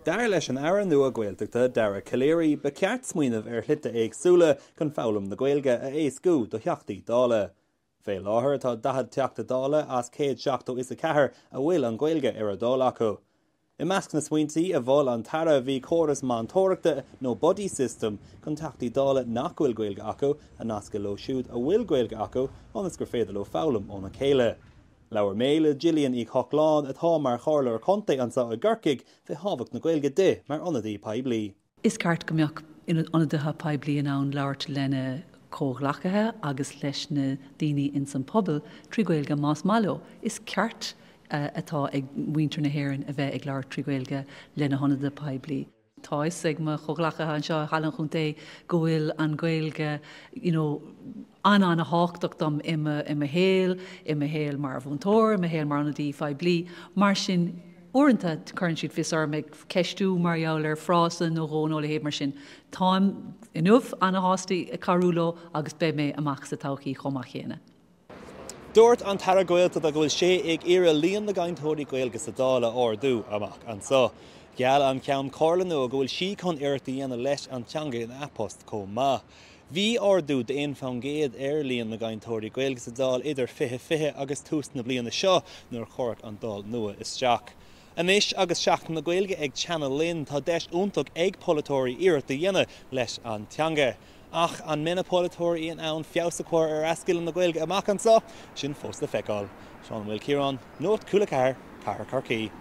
Dar leis an Aire nua Gaeltachta, Dara Calleary, ba cheart smaoineamh ar shlite éagsúla chun foghlaim na Gaeilge a éascú do Theachtaí Dála. Fé láthair tá 40 Teachta Dála as 174 a bhfuil an Ghaeilge ar a dtoil acu. I measc na smaointí a mhol an tAire bhí córas meantóireachta nó buddy system chun Teachtaí Dála nach bhfuil Gaeilge acu a nascadh leo siúd a bhfuil Gaeilge acu ionas gur féidir leo foghlaim óna chéile. Labhair mé le Gillian Uí Chochláin atá mar Chomhairleoir Contae anseo i gCorcaigh fé thábhacht na Gaeilge di mar ionadaí poiblí. Is ceart go mbeadh ionadaithe poiblí in ann labhairt lena comhghleacaithe agus leis na daoine ins an pobal trí Ghaeilge más maith leo. Is ceart atá ag muintir na hÉireann a bheith ag labhairt trí Ghaeilge lena hionadaithe poiblí. Tá fhios ag mo chomhghleacaithe anseo i Halla an Chontae go bhfuil an Ghaeilge you know an-an-thábhachtach dom i mo i mo shaol, i mo shaol mar mhúinteoir, i mo shaol mar ionadaí phoiblí. Mar sin, Uaireanta cuireann siad fios orm ag ceistiú mar gheall ar frása nó dhó nó a leithéid mar sin. Táim inniu ana-shásta cabhrú leo agus beidh mé amach sa todhchaí chomh maith céanna. Dúirt an tAire Gaeltachta go bhfuil sé ag iarraidh líon na gcainteoirí Gaeilge sa Dáil a ardú amach anseo. Gheall an Ceann Comhairle nua go bhfuil sí chun iarracht a dhéanamh leis an teanga ina post chomh maith. Bhí ardú d'1 faoin gcéad ar líon na gcainteoirí Gaeilge sa Dáil idir 2020 agus tús na bliana seo nuair a cuireadh an Dáil nua isteach. Anois agus Seachtain na Gaeilge ag teannadh linn, tá deis iontach ag polaiteoirí iarracht a dhéanamh leis an teanga. Ach an mbeidh na polaiteoirí in ann feabhas a chur ar a scileanna Gaeilge amach anseo? Sin fós le feiceáil. Seán Ó Maoilchiaráin, Nuacht Cúla 4, Cathair Chorcaí.